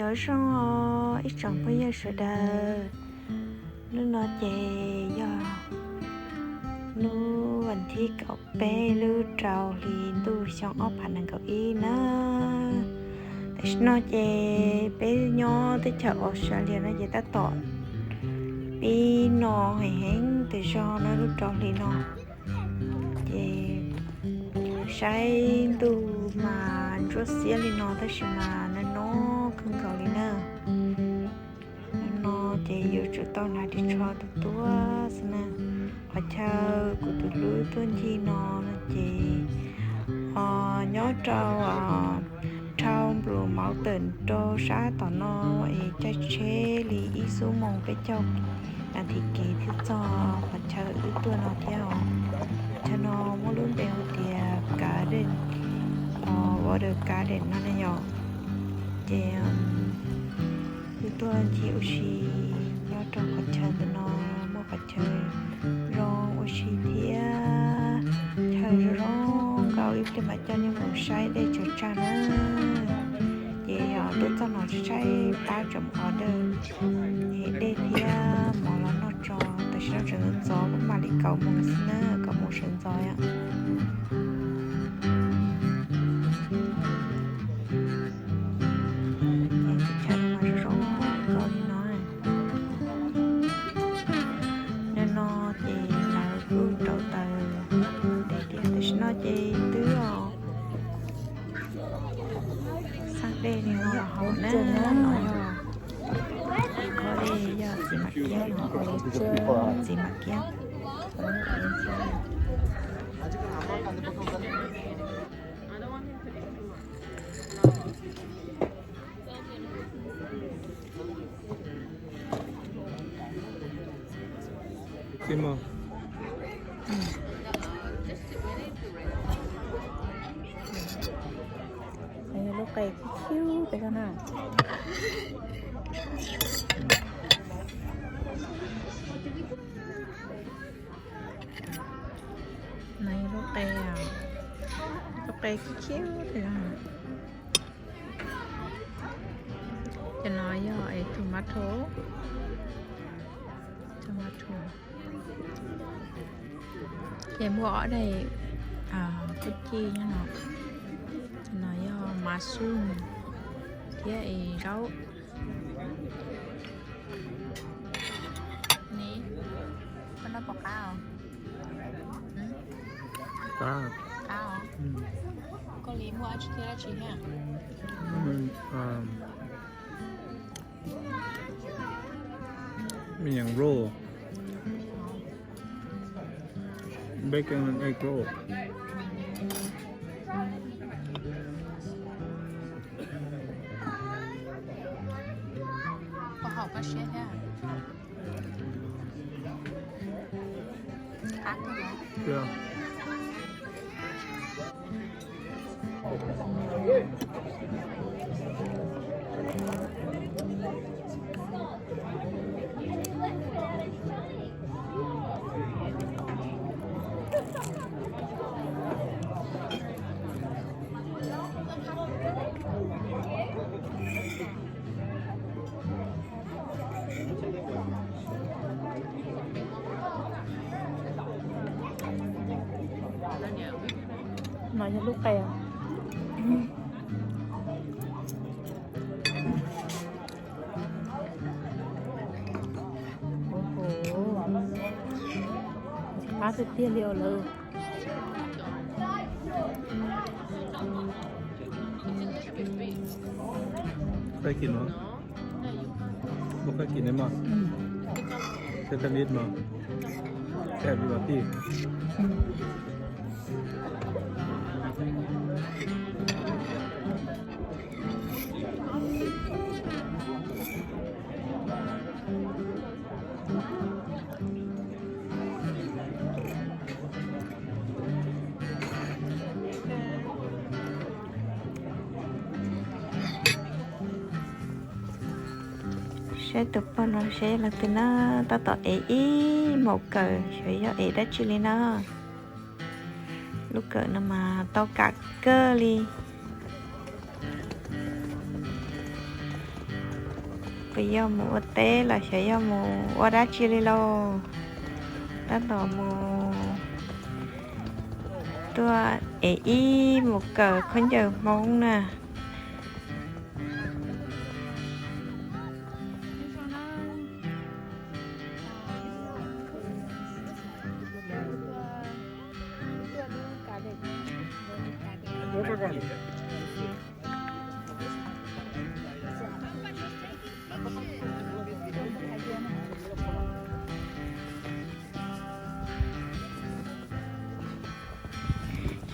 Nyob zoo ib tsoom phooj ywg sawv daws, hnub no ces yog hnub vas thib kaum peb lub rau hli ntuj xyoo ob phav nees nkaum ib na. Tam sim no ces peb nyob teb chaws Australia no ces tab tom pib no heev heev tas zog na lub rau hli no. Ces saib ntuj mas ntsuab xiab li no tab sis mas no no kawg nkaus li na. No ces yuav tsum tau hnav ris tsho tuaj tuaj xwb na. Qhov chaw kuv tus hlub tuaj ncig no no ces nyob rau Trout Blue Mountain rau sab tom no es caij tsheb li ib xuab moos peb caug nas this kev thiaj txog qhov chaw wb tuaj no thiab os. Chaw no muaj lub npe hu tias Garden, Water Garden no ne yom. Ces wb tuaj ncig ua si nyob rau qhov chaw ntawm no, muaj qhov chaw zoo ua si thiab chaw zoo zoo nkauj, ib pliag mam coj nej mus saib dej tsawg tsag na. Ces tuaj txog no saib pab tsoom order dej thiab mov los noj tso. Tam sim no tseem ntxov, kuj mam li kaum moos xwb na, kaum moos sawv ntxov. Chaw no zoo zoo nkauj li no. Nim no ces lawv kuj rauv taws dej tiag, tam sim no ces twb xab dej li no los haus na. No yog khob dej, yog txiv mam kiab no, txiv mam kiab. Lub qe khiu khiu pem no na. No yog lub qe, lub qe khiu khiu pem no. Cov no yog tomato, tomato. Ces muaj ob daim kuj ci nyob no. Cov no yog mushroom thiab es zaub. Ne, koj noj puas qab os? Qab. Qab os. Koj li muaj dab tsi thiab dab tsi thiab? Me nyuam roll. Bacon and egg roll. Koj haum koj siab thiab. No yog lub qe. Qab tiag tiag li os lawm. Qab kis no, muaj qab kis ne mog. Qab kis no, qab kis no tij. Saib tus poj no saib los twg na, tab tom ev ib maum kawm, xyov yog ev dab tsi li na. Lub kawm no mas tau kam kawg li. Puas yog mus ua teb los xyov yog mus ua dab tsi li lauj. Tab tom mus tuaj es ib mus kawm khaub ncaws Hmoob na.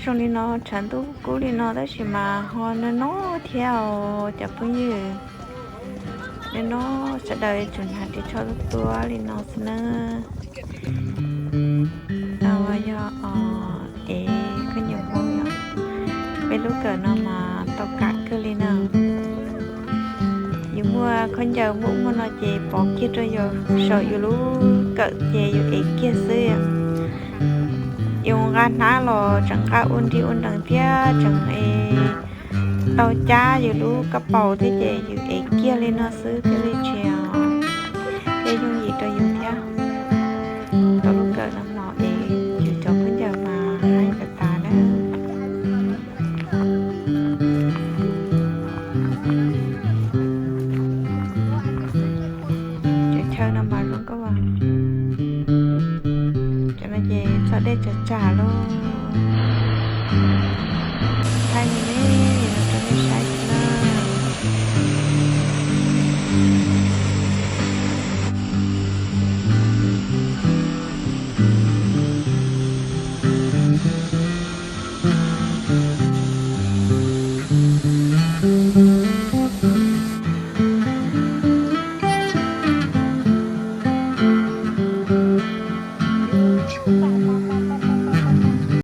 Zoo li no tshav ntuj kub li no tab sis mas ho no no thiab os cov phooj ywg. No no sawv daws tseem hnav ris tsho tuab tuab li no xwb na. Tau yog es khaub ncaws Hmoob yom. Peb lub kawm no mas tau kam kawg li na. Yus muaj khaub ncaws muaj muaj no ces pov kiag rau yus saum yus lub kawm ces yus ev kiag xwb. Yus nqa hnab los tseem nqa ua nri ua nrees thiab tseem tau cab yus lub kab paus thiab ces yus ev kiag li no xwb thiaj li tsis, thiaj yooj yim rau yus thiab. Tau lub kawm no mos es yus cov khaub ncaws mas heev tas tas na. Cov chaw no mas zoo nkauj as. Cov no ces txog dej tsam tsam lauj. Thaij me me rau nej saib xwb na.